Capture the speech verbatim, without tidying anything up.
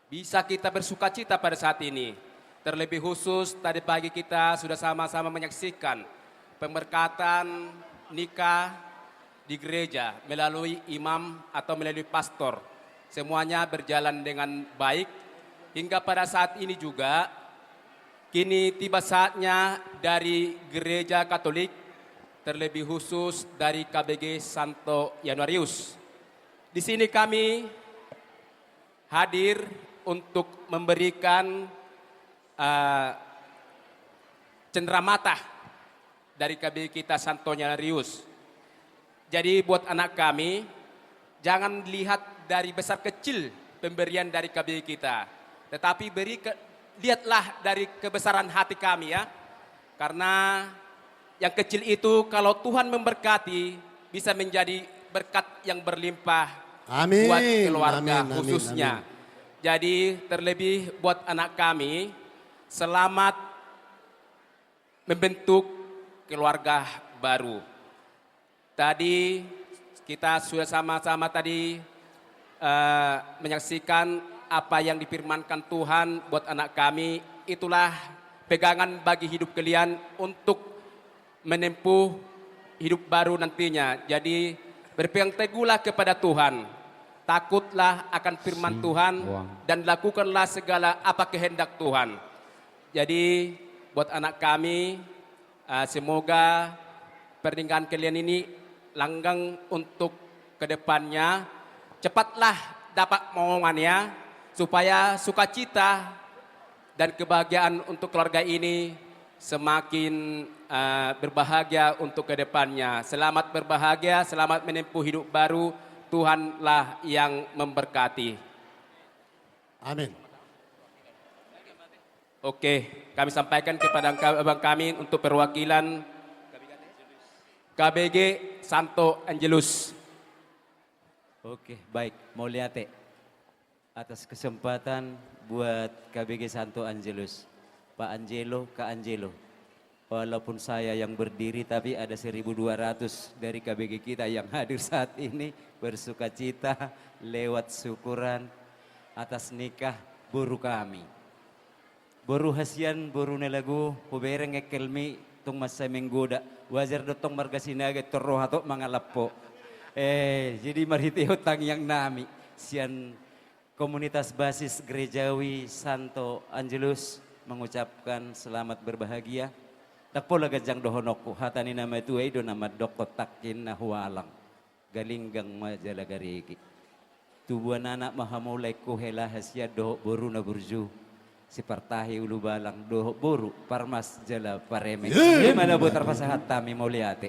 Bisa kita bersukacita pada saat ini. Terlebih khusus tadi pagi kita sudah sama-sama menyaksikan pemberkatan nikah di gereja melalui imam atau melalui pastor. Semuanya berjalan dengan baik hingga pada saat ini juga. Kini tiba saatnya dari Gereja Katolik, terlebih khusus dari K B G Santo Januarius. Di sini kami hadir untuk memberikan, eh, cenderamata dari K B G kita Santo Januarius. Jadi buat anak kami, jangan lihat dari besar kecil pemberian dari K B G kita, tetapi beri ke-, lihatlah dari kebesaran hati kami, ya. Karena yang kecil itu kalau Tuhan memberkati, bisa menjadi berkat yang berlimpah, amin, buat keluarga, amin, amin, khususnya, amin. Jadi terlebih buat anak kami, selamat membentuk keluarga baru. Tadi kita sudah sama-sama tadi, eh, menyaksikan apa yang difirmankan Tuhan buat anak kami. Itulah pegangan bagi hidup kalian untuk menempuh hidup baru nantinya. Jadi, berpegang teguhlah kepada Tuhan. Takutlah akan firman Tuhan dan lakukanlah segala apa kehendak Tuhan. Jadi, buat anak kami, eh, semoga pernikahan kalian ini langgeng untuk ke depannya. Cepatlah dapat momongannya, supaya sukacita dan kebahagiaan untuk keluarga ini semakin, eh, berbahagia untuk ke depannya. Selamat berbahagia, selamat menempuh hidup baru. Tuhanlah yang memberkati. Amin. Oke, kami sampaikan kepada angka-, abang kami untuk perwakilan K B G Santo Angelus. Oke, baik. Mauliate atas kesempatan buat K B G Santo Angelus. Pak Angelo, Kak Angelo. Walaupun saya yang berdiri, tapi ada seribu dua ratus dari K B G kita yang hadir saat ini, bersukacita lewat syukuran atas nikah boru kami. Boru hasian, boru na lagu, hubereng engkelmi, tung mansai menggoda. Wajar do tong marga Sinaga, tor roha tu mangalap ho. Eh, jadi marhitehon tangiang nami sian Komunitas Basis Gerejawi Santo Angelus mengucapkan selamat berbahagia. Ndang pola ganjang dohononku, hata ni na matua i do na mandok, tangkin na hualang, galinggang ma jala garege. Tubuan anak ma hamu laengku, hela hasian dohot boru na burju, sipartahi ulubalang dohot boru parmas jala pareme. Ima na boi tarpasahat hami, mauliate.